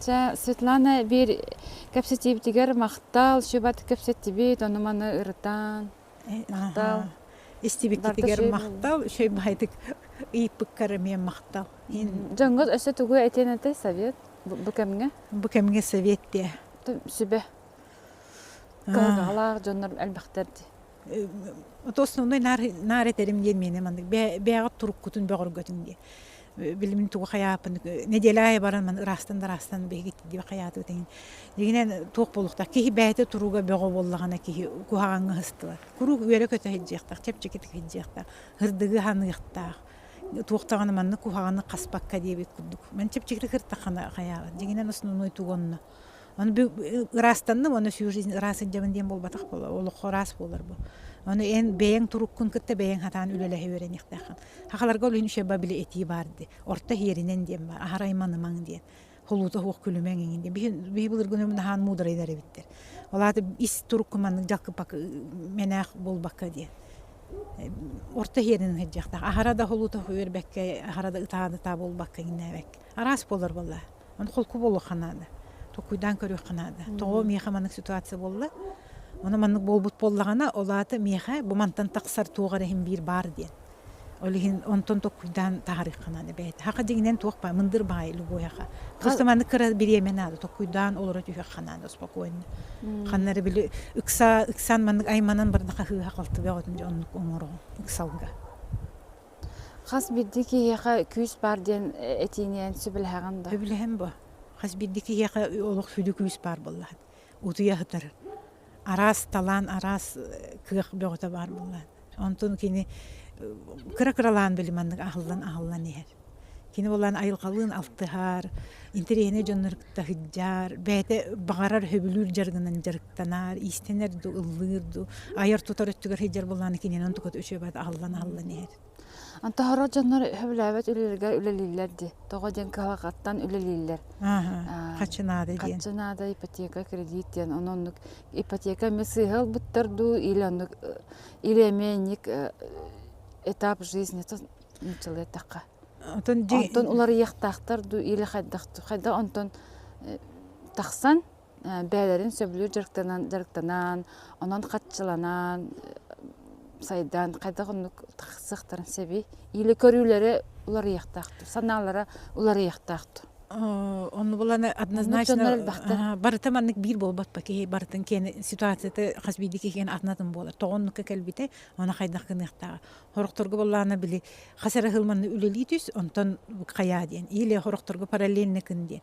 Чэ, Светлана биир кэпсэтиибитигэр махтал, сүбат кэпсэттибит, ону-маны ырытан. Махтал. Истибиккитигэр махтал, үчүгэй баайдык ыйыппыккар эмиэ махтал. Дьоҥҥо өссө тугу этиэн этэй совет бу кэмҥэ? Бу кэмҥэ совет диэ. Сүбэ. Кыһалҕалаах дьоннор элбэхтэр дии. Ото основной наар наар этэрим диэн миэнэ маннык бэйэҕит туруккутун бөҕөргөтүҥ диэн. Билимин тугу хайааппын нэдиэлэ аайы баран маны ыраастан да ыраастан биһиги диэбэ хайаатыбыт иһин. Дьиҥинэн туох буолуохтаах киһи бэйэтэ туруга бөҕө буоллаҕына киһи куһаҕаҥҥа сыстыбат. Куруук үөрэ-көтө сылдьыахтаах, чэпчэкитик сылдьыахтаах, ырдыгы ханыахтаах. Туох даҕаны маннык куһаҕаны хаспакка диэбит курдук. Мин чэпчэкитик ыртаххына хайаабат. Дьиҥинэн основной тугу онно. Ону ыраастанным, ону всю жизнь ыраас сылдьабын диэн буолбатах буолар, олоххо ыраас буолар бу. Ону эн бэйэҥ туруккун кытта бэйэҥ хатаан үлэлэһэ үөрэниэхтээххин. Хахаларга ол иһин үчүгэй били этии баар дии. Орто иһиэринэн диэн баар, аһара айманымаҥ диэн. Холуута суох күлүмэҥ иҥин диэн. Биһи былыргы наһаан муударайдар эбиттэр. Ол аата ис турукку маннык дьалкыппак мэнээх буолбакка диэн. Орто иһиэринэн сылдьыахтаах. Аһара да холуута үөрбэккэ, аһара да ытаан-ытаа буолбакка иҥнээбэккэ. Араас буолар буолла. Ону холку буолуохха наада. Толкуйдаан көрүөххэ наада. Тоҕо миэхэ маннык ситуация буолла? Ону маннык буолбут буоллаҕына, ол аата миэхэ бу мантан тахсар туох эрэ иһин биир баар диэн. Ол иһин онтон толкуйдаан таһаарыахха наада бэйэтэ. Хаха дьиҥинэн туох баар, мындыр баай любойаха. Просто маннык кыра бириэмэ наада, толкуйдаан олоро түһүөххэ наада спокойно. Ханна эрэ били ыкса, ыксаан маннык айманан бардаха хыыһа халты бөҕөтүн дьэ оннук оҥороҕун ыксалга. Хас биирдии киһиэхэ күүс баар диэн этиини эн сөбүлэһэҕин да? Сөбүлэһэн бу. Хас биирдии киһиэхэ олох сүдү күүс баар буоллаҕа. Утуйа сытар. Араас талаан, араас кыах бөҕөтө баар буоллаҕа. Онтон кини кыра-кыралаан били маннык аһыллан-аһыллан иһэр. Кини буоллаан айылҕалыын алтыһар, интэриэһинэй дьоннору кытта сылдьар, бэйэтэ баҕарар сөбүлүүр дьарыгынан дьарыктанар, иистэнэр дуу, ыллыыр дуу, айар-тутар өттүгэр сылдьар буоллаҕына кинини онтуката үчүгэй аһыллан-аһыллан иһэр. Онтон сорох дьоннор сөбүлээбэт үлэлэригэр үлэлииллэр дии. Тоҕо диэн кыһалҕаттан үлэлииллэр. Харчы наада диэн. Харчы наада, ипотека, кредит диэн. Ону оннук ипотека эмиэ сыыһа ылбыттар дуу или оннук или эмиэ инник этап жизни нууччалыы эттэххэ. Онтон уларыйыахтаахтар дуу или хайдах хайдах онтон тахсан бэйэлэрин сөбүлүүр дьарыктанан дьарыктанан онон хаччыланан сайдан хайдах оннук тахсыахтарын сөбүй или көрүүлэрэ уларыйыахтаах дуу санаалара уларыйыахтаах дуу Онну булан однозначно барыта маннык биир буолбат ба киһи барытын киэн ситуацията хас биирдии киһи атын-атын буолар. Тоҕо оннукка кэлбитэ, оны хайдах гыныахтааҕа. Хорохторго буоллаҕына били хас эрэ сыл манна үлэлии түс, онтон хайаа диэн. Или хорохторго параллельно кын диэн.